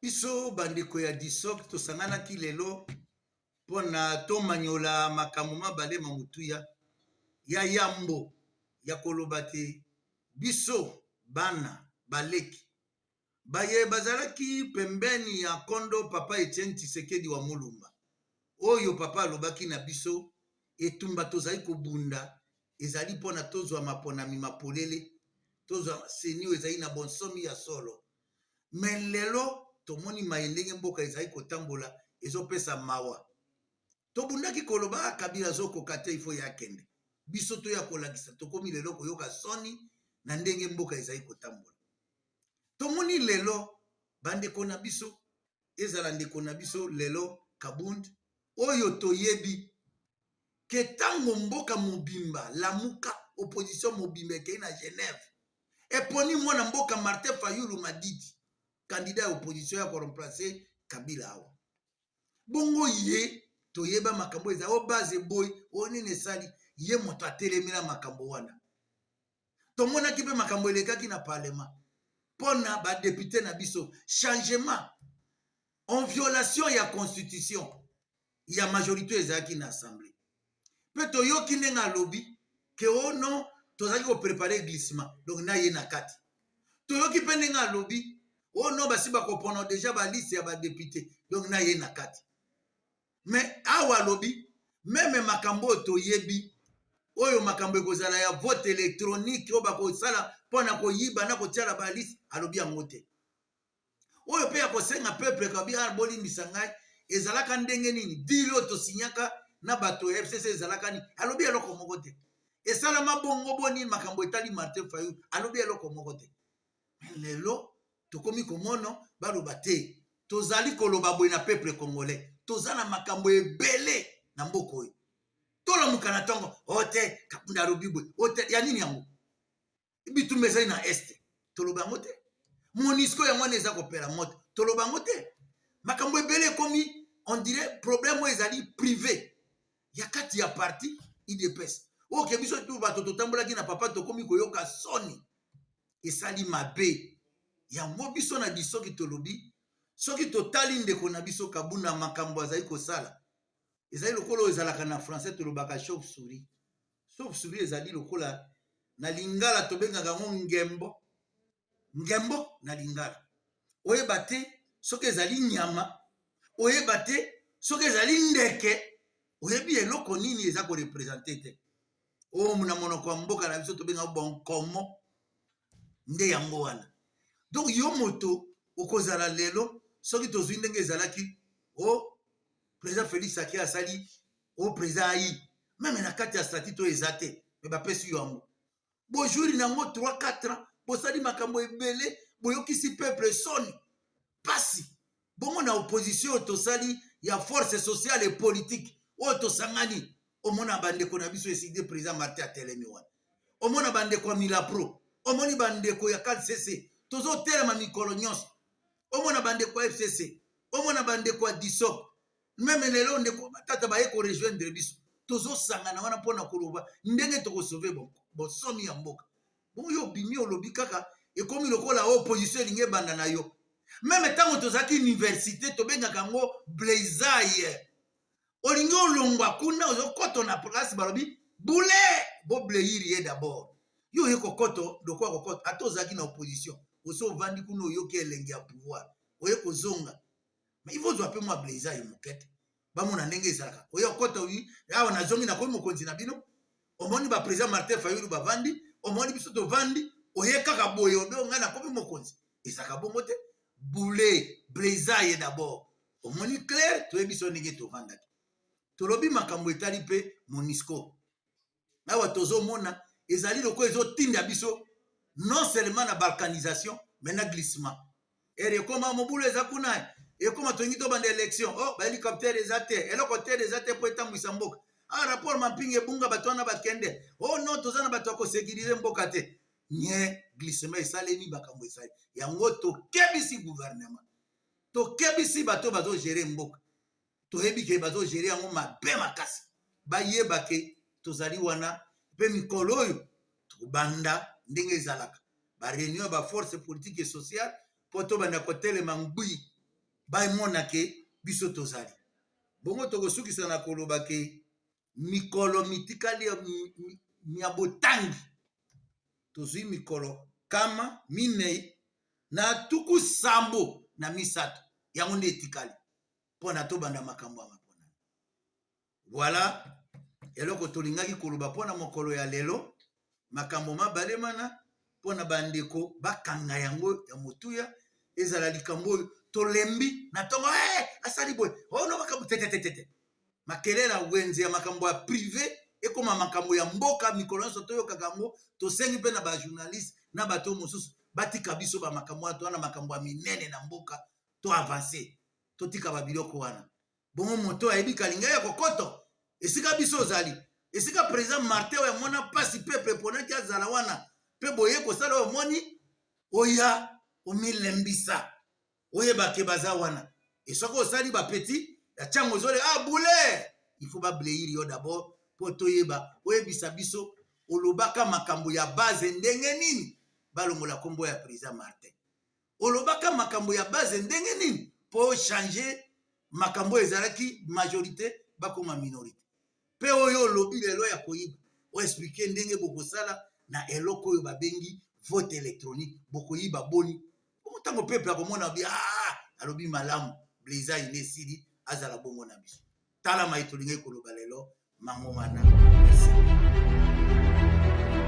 Biso bandeko ya Disoc tosanganaki lelo mpo na tomanyola makambo mabale ma motuya. Ya yambo ya koloba te biso bana baleki baye bazalaki pembeni ya nkondo Papa Etienne Tshisekedi wa Mulumba, oyo Papa alobaki na biso etumba tozali kobunda ezali mpo na tozwa maponami ma polele, tozwa CENI oyo ezali na bonsomi ya solo. Mais lelo tomoni maye ndenge mboka ezali kotambola ezopesa mawa. Tobundaki koloba ah, Kabila azokoka te, il faut ye akende. Biso toya kolakisa, tokomi lelo koyoka soni na ndenge mboka ezali kotambola. Tomoni lelo bandeko na biso, ezala ndeko na biso lelo Kabund, oyo toyebi ke ntango mboka mobimba Lamuka, opposition mobimba ekei na Genève, eponi mwana mboka Martin Fayulu Madidi, candidat ya opposition ya koremplacer Kabila awa. Bongo ye toyeba makambo eza o base eboyi o nini esali ye moto atelemela makambo wana. Tomonaki mpe makambo elekaki na parlement mpo na badepute na biso, changement en violation ya constitution ya majorité ezalaki na assemblée. Mpe toyoki ndenge alobi ke o oh non, tozalaki koprepare glissement, donc na ye na kati. Toyoki mpe ndenge alobi o oh non, basi bakopona deja baliste ya badepute, donc na ye na kati. Mais awa alobi meme makambo oyo toyebi, oyo makambo ekozala ya vote électronique oyo bakosala mpo na koyiba na kotiala baliste, alobi yango te. Oyo mpe ya kosenga peuple kabi ah, bolimbisa ngai, ezalaka ndenge nini deal oyo tosignaka na bato ya FCC ezalaka nini, alobi eloko moko te. Esalama bongo boni makambo etali Martin Fayulu, alobi eloko moko te. Lelo tokomi komona baloba te, tozali koloba boye na peuple congolais, toza na makambo ebele na mboka oyo. Tolamuka na ntongo o te Kabunda alobi boye o te ya nini yango, bitumba ezali na este, toloba yango te. Monusco yango wana eza kopela moto, toloba yango te. Makambo ebele ekomi on dirait problème oyo ezali privé ya kati ya parti UDPS. Oyo ke biso tu bato totambolaki na papa tokomi koyoka soni, esali mabe. Yango biso na bisoki tolobi, soki totali ndeko na biso Kabunda makambo azali kosala, ezali lokola oyo ezalaka na français tolobaka chauve-souris. Chauve-souris ezali lokola na lingala tobengaka yango ngembo. Ngembo na lingala. Oyeba te soki ezali nyama, oyeba te soki ezali ndeke, oyebi eloko nini eza korepresente te. Oyo na monoko ya mboka na biso tobengaka bonkomo, nde yango wana. Donc yo moto okozala lelo soki tozwi ndenge ezalaki o président Félix Ake asali o président ayi meme na kati ya statut to eza te, me bapesi yo yango bojouir nango 3 4 ans, bosali makambo ebele, boyokisi peuple soni pasi. Bongo na opposition oyo tosali ya force sociale et politique oyo tosangani, omona bandeko na biso eside président Martin atelemi wana, omona bandeko ya Milapro, omoni bandeko ya CALCC tozotelema mikolo nyonso, omona bandeko ya FCC, omona bandeko ya DISOC, meme lelo ndeko batata baye korejoindre biso, tozosangana wana mpona koloba ndenge tokosauve bonsomi ya mboka. Bongo yo obimi olobi kaka ekomi lokola opposition elingi ebanda na yo. Meme ntango tozalaki université tobengaka yango blezaye, olingi olongwa kuna ozokoto na place balobi boule bobleir ye d'abord, yo oye kokoto lokola kokoto, ata ozalaki na opposition osi ovandi kuna oyoki elengi ya pouvoir oye kozonga, mais il faut ozwa mpe mwa blezaye moke te, bamona ndenge ezalaka. Oye okota oyi awa nazongi nakomi mokonzi na bino, omoni ba président Martin Fayulu bavandi, omoni biso tovandi, oye kaka boye obe ngai nakomi mokonzi, ezalaka bongo te. Boule blezaye d'abord, omoni clair, toyebi biso ndenge tovandaki, tolobi makambo etali mpe Monusco. Awa tozomona ezali lokola ezotinda biso non seulement na balkanisation mais na glissement. Ere ekoma mobulu eza kuna, ekoma tolingi tobanda élection, oh ba hélicoptère eza te, eloko te eza te po etambwisa mboka. Ah rapport mampinga ebunga bato wana bakende, oh non toza na bato ya kosécuriser mboka te. Nye glissement esalemi, makambo esali yango. Tokebisi gouvernement, tokebisi bato bazogere mboka, toyebi ke bazogere yango mabe makasi, bayeba ke tozali wana. Mpe mikolo oyo tokobanda ndenge ezalaka ba réunion ya ba force politique et sociale mpo tobanda kotelema ngwi. Bamona ke biso tozali bongo. Tokosukisa na koloba ke mikolo mitikali mya botangi, tozwi mikolo 473, yango nde etikali mpo na tobanda makambo ya maponami. Voilà eloko tolingaki koloba mpo na mokolo ya lelo, makambo mabale mana mpo na bandeko bakanga yango ya motuya. Ezala likambo oyo tolembi na ntongo, hey, eh, asali boye, ono oh, makambo tetetetete, makelele ya wenze ya makambo ya privé ekóma makambo ya mboka. Mikolo nyonso toyokaka yango. Tosengi mpe na bajournaliste na bato mosusu batika biso bamakambo wana. Towana makambo ya minene na mboka, to avance, totika babiloko wana. Bongo moto ayebi kalinga ya kokoto esika biso ozali, esika président Martin oyo amona mpasi, peuple eponaki azala wana, mpe boye kosala oyo omoni oya omilembisa, oyeba ke baza wana. E soki osali bapeti ya ntango ozole, ah bule, il faut bableir yo d'abord mpo toyeba. Oyebisa biso olobaka makambo ya base ndenge nini balongola nkombo ya président Martin, olobaka makambo ya base ndenge nini mpo change makambo oyo ezalaki majorité bakoma minorité, mpe oyo olobi lelo ya koyiba, oexpliquer ndenge bokosala na eloko oyo babengi vote électronique, bokoyiba boni. Bongo ntango peuple akomona bi, ah, alobi malamu, Blaise ine esili, azala bongo na biso. Tala mai tolingi koloba lelo mango wana. Merci.